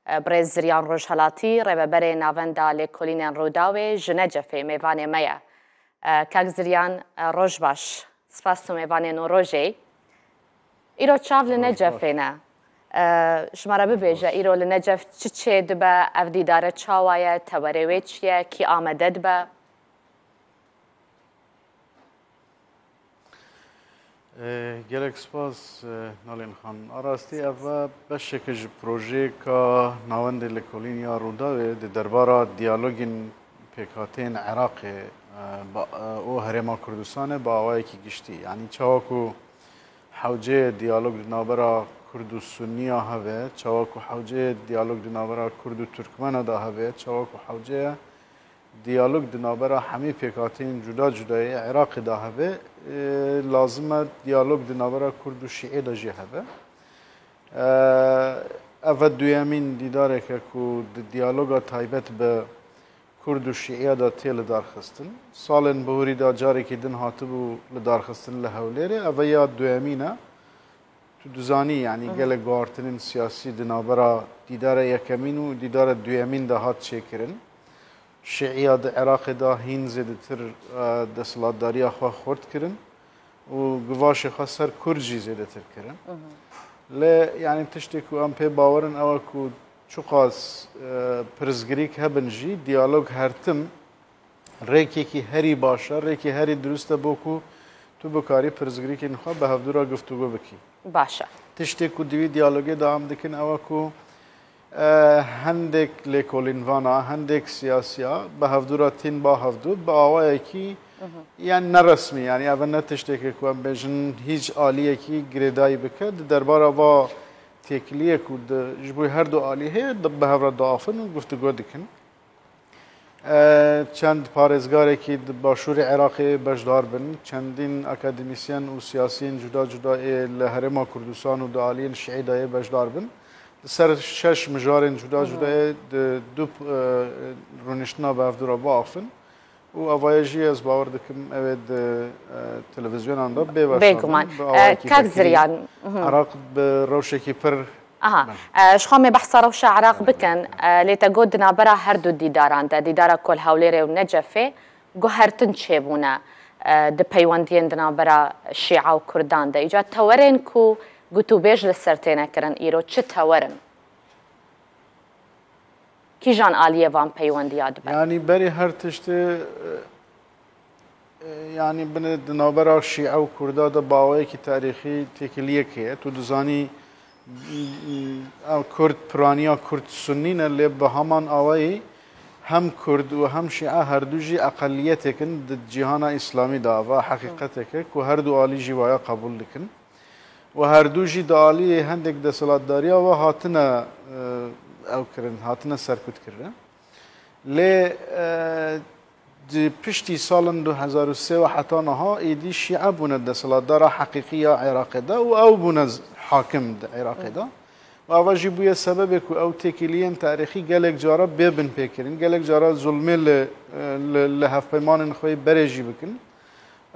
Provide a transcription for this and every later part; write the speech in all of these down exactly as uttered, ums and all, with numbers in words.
E, Birêz Ziryan Rojhelatî, rêveberê Navenda Lêkolînên Rûdawê ji Necefê mêvanê me ye. E, Kak Ziryan, e, roj baş. Spas tu mêvanê nû rojê. Îro çav li Necefê ne. E, ji me re bibêje, îro li Necef çi çê dibe, ev dîdare çawa ye, tewerê wê çi ye, kî amede dibe? Gelek spas, e, Nalîn Xan. A rastî ev e beşeke ji projeyeka Navendê Lêkolîn ya Rûdawê di derbara diyalogên pêkhateyên Iraqê, e, ba, e, û Herêma Kurdistanê bi awayekî giştî. Yanî çawa ku hewceyê diyalog di navbera Kurd û Sunniya hebe, çawa ku hewceyê diyalog di navbera Kurd û Turkmena de hebe, çawa ku hewceyê diyalog di navbera hemî pêkhateyên cuda cuda yê Iraqê de hebe, e, lazim e diyalog di navbera Kurd û Şîê de jî hebe. E, ev e duyemîn dîdareke ku di diyaloga taybet bi Kurd û Şîiya de tê lidarxistin. Salên bihurî de carekî din hatibû lidarxistin li Hewlêrê. Ev ya duyemîn e. Tu dizanî, yanî gelek guhartinên siyasî di navbera dîdara yekemîn û dîdara duyemîn de hat çêkirin. Şîiya di Iraqê de hîn zêdetir, e, desthilatdariya xwe xurt kirin û givaşê xwe ser Kurd jî zêdetir kirin. Lê, yanî tiştê ku em pê bawer in ew e ku çiqas, e, pirsgirêk hebin jî, diyalog her tim rêkekî herî baş e, rêkê herî dirust e bo ku tu bikarî pirsgirêkên xwe bi hevdû re guftûgo bikî. Baş e. Tiştê ku di wî diyalogê de em dikin ew e ku, e, hindek lêkolînvana, hindek siyasiya bi hevdû re tên ba hevdû bi awayekî, yani ne resmî, yani ev ne tişteke ku em bêjin hîç aliyekî girêdayî bike. Di derbara va têkiliyê ku di, ji bo her du alî heye, di, bi hev re diafin û guftûgo dikin. E, çend parêzgarekî di başûrê Iraqê beşdar bin, çendîn akademîsyen û siyasiyên cuda cuda ê li Herêma Kurdistan û di aliyên Şiî de yê beşdar bin. Li ser şeş mijarên cuda cuda yê di du, e, rûniştina bi hevdû re biaxifin û ev yê jî ez bawer dikim ew ê di, e, televîzyonan de bê veşartin. Bêguman. Bi awayekî vekirî. E, Kak Ziryan. Mhm. Iraq bi rewşekî pir Aha. E, ji xwe me behsa rewşa Iraq bikin, e, lê te got di navbera her du dîdaran de, dîdara ku li Hewlêrê û Necefê, guhertin çêbûne, e, di peywendiyên di navbera Şîa û Kurdan de. Îca tewerên ku gotûbêj li ser têne kirin îro çi tewer in? Kîjan aliyê van peywendiya dibe? Yanî berî her tiştê, e, E, yanî binê di navbera Şîe û Kurda de bi awayekî tarîxî têkiliyek heye. Tu dizanî, ew Kurd, piraniya Kurd Sunnî ne, lê bi heman awayî hem Kurd û hem Şîe herdu jî eqeliyetek in di cîhana Îslamî de. Eva heqîqetek e ku herdu alî jî waya qebûl dikin. Û herdu jî di aliyê hindek desthilatdariya ve hatine, e, ew kirin, hatine serkut kirin. Lê, e, Di piştî salên du hezar û sê ve heta niha êdî Şîe bûne desthilatdara heqîqî ya Iraqê de û ew bûne z-, hakim di Iraqê de. Û eva jî bûye sebebê ku ew têkiliyên tarîxî gelek cara bê binpêkirin, gelek cara zulmê li, li, li hevpeymanên xwe yê berê jî bikin,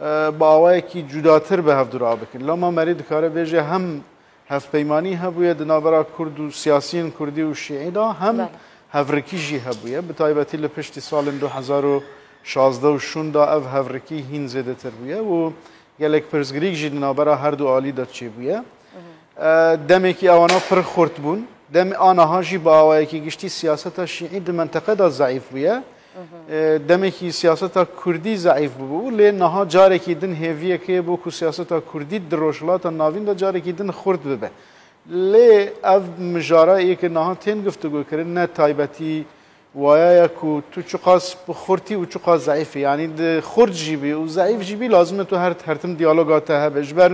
e, bi awayekî cudatir bi hevdû re bikin. Loma merî dikare bêje hem hevpeymanî hebûye di navbera Kurd û siyasiyên Kurdî û Şîî de, hem Belê. hevrikî jî hebûye. Bi taybetî li piştî salên du hezar û şazdeh û şûn de ev hevrikî hîn zêdetir bûye û gelek pirsgirêk jî di navbera her du alî de çêbûye. E, demekî ewana pir xurt bûn. Dem-, aniha jî bi awayekî giştî siyaseta Şîî di menteqe de zeîf bûye. E, demekî siyaseta Kurdî zeîf bûbû, lê niha carekî din hêviyek heye bo ku siyaseta Kurdî di Rojhilata Navîn de carekî din xurt bibe. Lê ev mijara yê ke niha tên guftûgokirin ne taybetî waya ye ku tu çiqas bi xurtî û çiqas zeîf î. Yanî di xurt jî bî û zeîf jî bî, lazim e tu her, her tim diyaloga te hebe. Ji ber,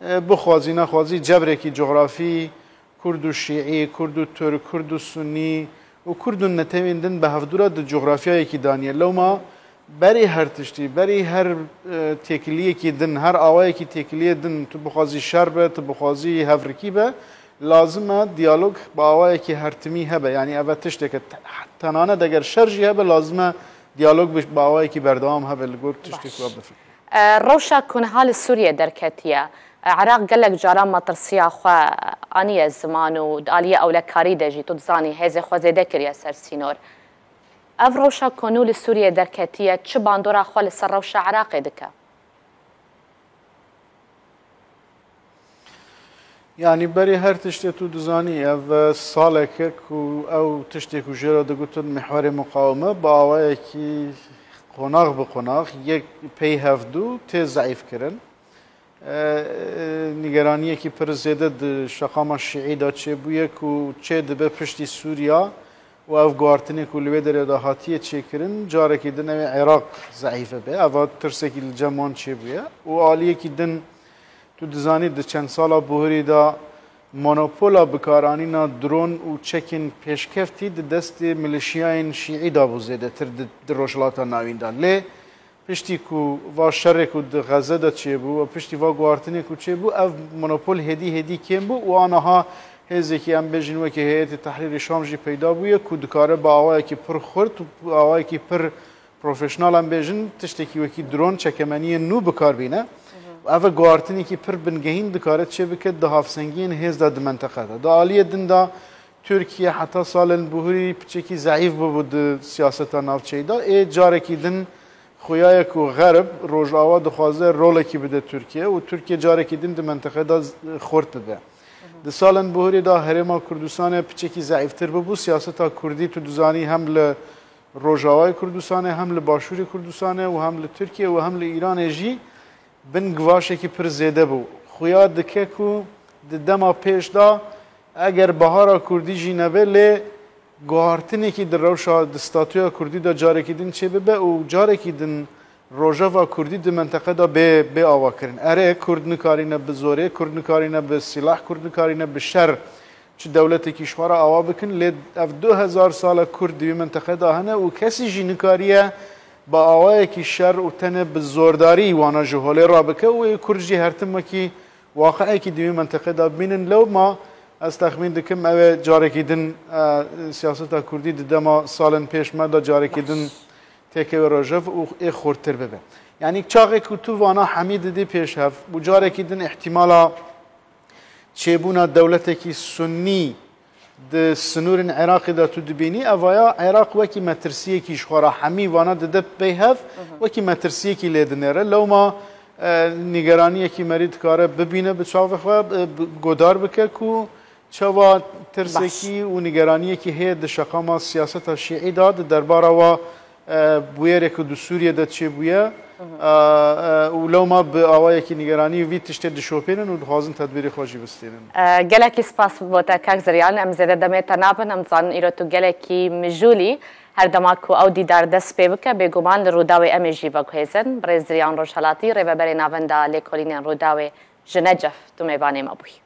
e, bixwazî nexwazî cebrekî cografî, Kurd û Şîî, Kurd û Tirk, Kurd û Sunnî û Kurd û netewên din bi hevdû re di cografyayekî daniye. Lewma berî her tiştî, berî her, e, têkiliyekî din, her awayekî têkiliyê din, tu bixwazî şer be, tu bixwazî hevrikî be, lazim e diyalog bi awayekî hertimî hebe. Yanî ev e tişteke te-, tenane deger şer jî hebe, lazim e diyalog bi, bi awayekî berdewam hebe li gor tiştê ku ev bifikire. E, rewşa ku niha li Sûriyê derketiye, Iraq gelek caran metirsiya xwe aniye ziman û di aliyê ewlekarî de jî, tu dizanî, hêzê xwe zêde kiriye ser sînor. Ev rewşa ku nû li Sûriyê derketiye, çi bandora xwe li ser rewşa Iraqê dike? Yanî berê her tiştê tu dizanî, ev salek e ku ew tiştê ku jê re digotin mihwerê muqawime bi awayekî qonax bi qonax yek pey hev dû tê zeîfkirin. Nîgeraniyekî pir zêde di şeqama şîî de çêbûye ku çê dibe piştî Sûriya û ev guhartinê ku li wê derê de hatiye çêkirin, carekî din ew ê Iraq zeîf bibe. Eva tirsekî li cem wan çêbûye û aliyekî din tu dizanî di çend sala buhirî de monopola bikaranîna dron û çekên pêşkeftî di destê milîşiyayên şîî de bû zêdetir di, di Rojhilata Navîn de. Lê piştî ku va şerê ku di Xeze de çêbû û piştî va guhartinê ku çêbû, ev monopol hêdî hêdî kêm bû û aniha hêzekî, em bêjin, wekî Heyetê Tehrîrê Şam jî peyda bûye ku dikare bi awayekî pir xurt û awayekî pir profesyonel, em bêjin, tiştekî wekî dron, çekemeniyên nû bi kar bîne. Ev guhartinekî pir bingehîn dikare çêbike di hevsengiyên hêz de di menteqe de. Di aliyê din de Tirkiye heta salên buhirî piçekî zeîf bûbû di siyaseta navçeyî de. Ê carekî din xuya ye ku Xerb, Rojava, dixwaze rolekî bide Tirkiye û Tirkiye carekî din di menteqe de z-, xurt bibe. Di salên buhirî de Herêma Kurdistanê piçekî zeîftir bûbû. Siyaseta Kurdî, tu dizanî, hem li Rojavayê Kurdistanê, hem li Başûrê Kurdistanê û hem li Tirkiye û hem li Îranê jî bin givaşekî pir zêde bû. Xuya dike ku di dema pêş de eger bihara Kurdî jî nebe, lê guhartinekî di rewşa, di statuya Kurdî de carekî din çêbibe û carekî din rojeva Kurdî di menteqe de bê, bê avakirin. Erê, Kurd nikarîne bi zorê, Kurd nikarîne bi sîlah, Kurd nikarîne bi şer çi dewletekî ji xwe re awa bikin, lê ev du hezar sal e Kurd di wî menteqe de hene û kesî jî nikariye bi awayekî şer û tenê bi zordarî wana ji holê rabike û ê Kurd jî her tim wekî waqiekî di wî menteqe de bibînin. Lewma ez texmîn dikim ew ê carekî din, e, siyaseta Kurdî di dema salên pêş me de carekî din têkeve rojev û ê xurtir bibe. Yanî çaxê ku tu vana hemî didî pêş hev û carekî din îhtimala çêbûna dewletekî sunnî di sinûrên Iraqê de tu dibînî, evaya Iraq wekî metirsiyekî ji xwe re hemî vana dide pey hev, wekî metirsiyekî lê dinêre. Lewma, e, nîgeraniyekî merî dikare bibîne bi çavê xwe, e, bi-, godar bike ku çawa tirsekî û nîgeraniyekî heye di şeqama siyaseta şîî de di derbara wa, e, bûyerê ku di Sûriyê de çêbûye, e, e, û lewma bi awayekî nîgeranî vî tiştê dişopînin û dixwazin tedbîrê xwe jî bistînin. E, gelekî spas bo te kak Ziryan, em zêde demê te nabin, em dizanin îro tu gelekî mijûl î. Her dema ku ew dîdar dest pê bike, bêguman li Rûdawê em ê jî veguhêzin. Birêz Ziryan Rojhelatî, rêveberê navenda Lêkolînên Rûdawê ji Necef, tu mêvanê me bûyî.